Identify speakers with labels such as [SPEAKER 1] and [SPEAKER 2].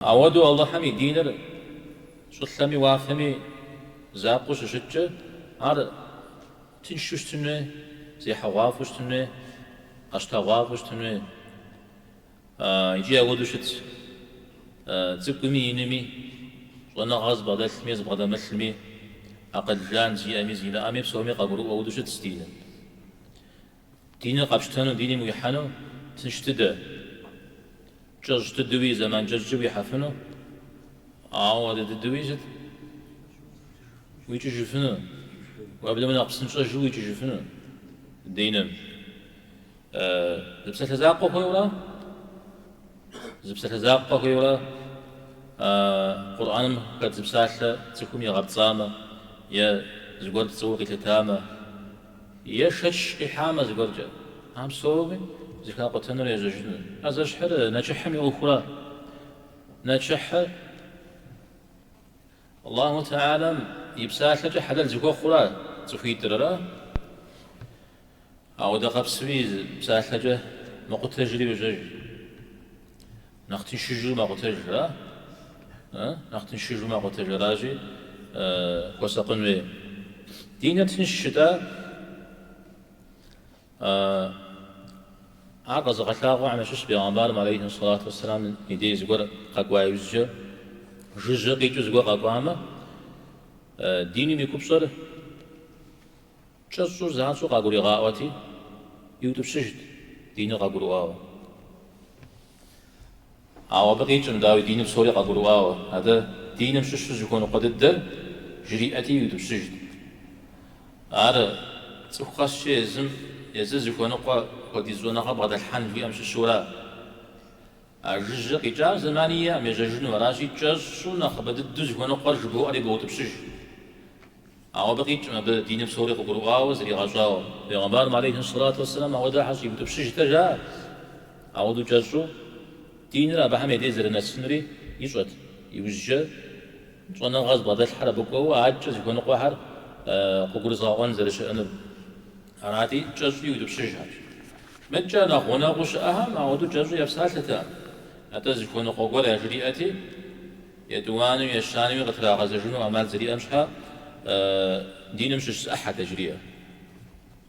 [SPEAKER 1] Ауэдэу Алыхьым и диныр щӏылъэми уафэми закъуэу щыщыткӏэ, ар тыншу щытын хуей, зехьэгъуафӏэу щытын хуей, къэщтэгъуафӏэу щытын хуей. Икӏи ауэдэу щытщ. Цӏыкӏуми инми, щӏэныгъэ зыбгъэдэлъми зыбгъэдэмылъми, акъыл жан зиӏэми зимыӏэми псоми къагурыӏуэ хуэдэу щытщ диныр. Диныр къэпщтэну, диным уихьэну тынш дыдэ. Кӏэщӏ дыдэуи, зэман кӏэщӏкӏи уихьэфыну, ауэ адэ дыдэуи сыт? Уикӏыжыфыну, уеблэмэ нэхъ псынщӏэжу уикӏыжыфыну диным. Зы псалъэ закъуэ хуейуэра? Зы псалъэ закъуэ хуейуэра? Къурӏэным хэт зы псалъэ цӏыхум игъэпцӏамэ е зыгуэр пцӏыуэ къилъытамэ, Е шэч къихьамэ зыгуэркӏэ, а псоми зэхакъутэнур ежьэжыну. Ар зэщхьыр нэчыхьым и ӏуэхура? Нэчыхьыр Аллаху Тэхьэлам и псалъэкӏэ хьэлэл зыхуэхъура цӏыхуитӏыр, ара? Ауэдэ къабзэуи псалъэкӏэ мэкъутэжри йожьэж. Нэхъ тыншыжу мэкъутэж, ара? Нэхъ тыншыжу мэкъутэж, аращи, хуэсакъын хуей. Диныр тынш щыта, ар къэзыгъэлъагъуэхэм ящыщ бегъымбарым алейхи сэлату уэсселам и дей зыгуэр къэкӏуа иужькӏэ, жыжьэ къикӏыу зыгуэр къэкӏуамэ, диным и купщӏэр Кӏэщӏу занщӏэу къагуригъаӏуэти, иутӏыпщыжт диныр къагурыӏуауэ. Ауэ абы къикӏым, дауи, диныр псори къагурыӏуауэ. Атӏэ диным щыщу зыхуэныкъуэ дыдэр жриӏэти, иутӏыпщыжт. Ар цӏыху къэскӏэ езым езыр зыхуэныкъуэ хуэдиз щӏэныгъэ бгъэдэлъхьэн жиӏэм щыщура? А жыжьэ къикӏам зэмани иӏэм ежьэжыну, аращи, кӏэщӏу нэхъыбэ дыдэу зыхуэныкъуэр жыбоӏэри боутӏыпщыж. Ауэ абы къикӏым абы диныр псори къыгурыӏуауэ, зригъэщӏауэ. Бегъымбарым алейхи сэлату уэсселам ауэдэхэр щӏиутӏыпщыжтэр жаӏэ. Ауэдэу кӏэщӏу диныр абыхэм я дей зэрынэсынури ищӏэт. Иужькӏэ щӏэныгъэ зыбгъэдэлъхьэр абы кӏуэуэ адэкӏэ зыхуэныкъуэхэр къыгурызыгъэӏуэн зэрыщыӏэнур. Арати, кӏэщӏу иутӏыпщыжхэщ. Мыдкӏэ нэхъ гъунэгъуу щыӏэхэм ауэдэу кӏэщӏу епсалъэтэкъым. Атӏэ зыхуэныкъуэ гуэр яжриӏэти, Етӏуанэуи ещанэуи къытрагъэзэжыну ӏэмал зэриӏэм щхьэ диным щыщ зы ӏыхьэт яжриӏэр.